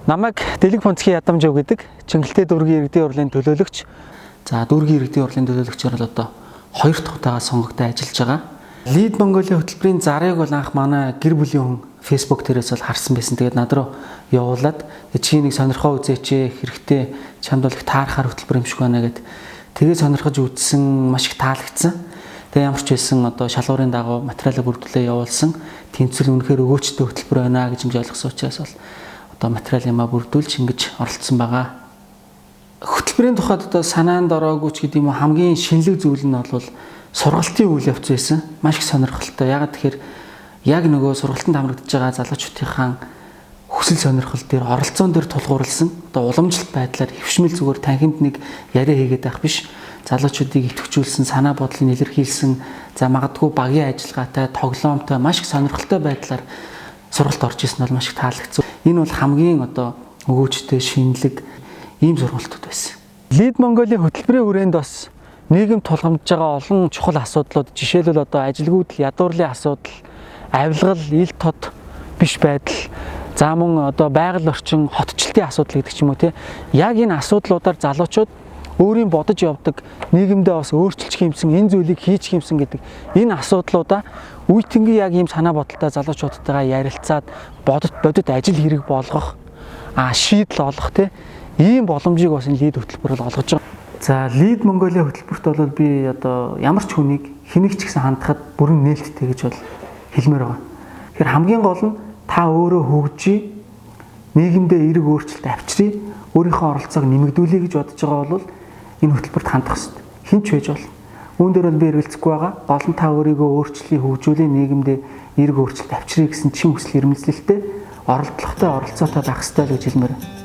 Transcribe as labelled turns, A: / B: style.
A: Намайг Дэлэг Фунцгийн Ядамжив гэдэг Чингэлтэй дүүргийн иргэдийн хурлын төлөөлөгч. За, дүүргийн иргэдийн хурлын төлөөлөгчөөр л одоо хоёр дахь удаага сонгогдсон ажиллаж байгаа. Lead Mongolia хөтөлбөрийн зарыг бол анх манай гэр бүлийн хүн Facebook дээрээс бол харсан байсан. Тэгээд над руу явуулаад, "Чи нэг сонирхоо үзээч, хэрэгтэй, чамд бол их таарахаар хөтөлбөр юм шиг байна" гэд. Тэгээд сонирхож үзсэн, маш их таалагдсан. Тэгээ ямар ч байсан одоо шалгуурын дагуу материалаа бүрдүүлээ явуулсан. Тэмцэл үнэхээр өгөөчтэй хөтөлбөр байна гэж ингэж ойлгосон учраас бол одоо материал юмаа бүрдүүлж ингэж оролцсон байгаа. Хөтөлбөрийн тухайд одоо санаанд ороогүй ч гэдэг юм уу, хамгийн шинэлэг зүйл нь бол сургалтын үйл явц байсан. Маш их сонирхолтой. Яагаад тэгэхээр яг нөгөө сургалтанд хамрагдаж байгаа залуучуудынхаа хүсэл сонирхол дээр, оролцоон дээр тулгуурласан, одоо уламжлалт байдлаар хэвшмэл зүгээр танхимд нэг яриа хийгээд байх биш. Залуучуудыг идэвхжүүлсэн, санаа бодлыг илэрхийлсэн, за магадгүй багийн ажиллагаатай, тоглоомтой, маш их сонирхолтой байдлаар сургалт орж исэн бол маш их таалагдсан. Энэ бол хамгийн одоо өгөөжтэй, шинэлэг ийм сургалтууд байсан. Lead Mongolia хөтөлбөрийн хүрээнд бас нийгэм тулгамдж байгаа олон чухал асуудлууд, жишээлбэл одоо ажилгүйдэл, ядуурлын асуудал, авилгал, ил тод биш байдал, за мөн одоо байгаль орчин, хотчлтын асуудал гэдэг ч юм уу, тий. Яг энэ асуудлуудаар залуучууд өөрийн бодож явдаг, нийгэмдээ бас өөрчилчих юмсан, энэ зүйлийг хийчих юмсан гэдэг энэ асуудлуудаа үеийнхэн яг ийм санаа бодолтой залуучуудтайгаа ярилцаад бодит бодит ажил хэрэг болгох, шийдэл олох, тий, ийм боломжийг бас энэ Lead хөтөлбөр бол олгож байгаа. За, Lead Mongolia хөтөлбөрт бол би одоо ямар ч хүнийг, хэнийг ч гэсэн хандахад бүрэн нээлттэй гэж бол хэлмээр байгаа. Тэгэхээр хамгийн гол нь та өөрөө хөгжий, нийгэмдээ эерэг өөрчлөлт авчиръя, өөрийнхөө оролцоог нэмэгдүүлье гэж бодож байгаа бол энэ хөтөлбөрт хандах хэрэгтэй. Хэн ч байж болно. Үүн дээр бол би эргэлзэхгүй байгаа. Гол нь та өөрийгөө өөрчлөе, хөгжүүлье, нийгэмдээ эерэг өөрчлөлт авчиръя гэсэн чин хүсэл эрмэлзэлтэй, оролдлоготой, оролцоотой байх хэрэгтэй л гэж хэлмээр байна.